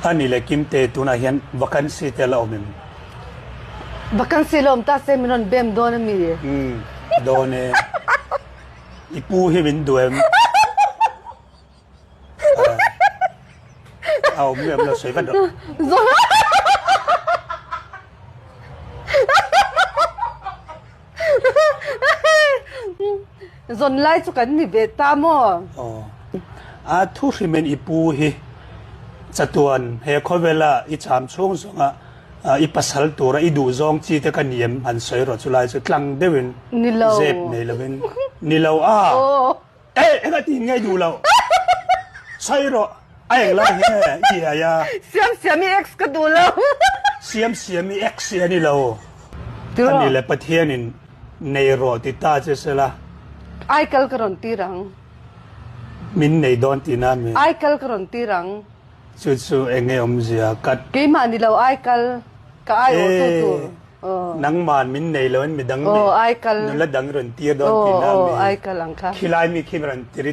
A ni le Kimte tunah hian vacancy te la awm em? Vacancy la awm ta se min rawn bem dawn a mi? Umm dawn e. I pu hi min duh em? A awm em lo sawi vat rawh. Zawn lai chu kan ni ve ta maw? Aw. A thu hrimin i pu hi chatuan he khawvela i cham chhung zawnga i pasal tura i duh zawng chi te ka ni em han sawi rawh chu lai chu tlang deuhin zep nei lovin ni lo a. E enga tin nge duh loh sawi rawh a eng lai hi nge i iai a. Siam siam i ex ka duh lo. Siam siam i ex hi a ni lo. A ni le Pathianin nei rawh ti ta che sela. Aikal ka rawn tir ang. Min nei dawn tihna a mi? Aikal ka rawn tir ang. Chu chu eng nge awmzia ka. Keimah ni lo aikal ka aiawh tu tur. Nangman min nei lo in midang nula dang rawn tir dawn tihna a mi? Khilai mi khi rawn tir i.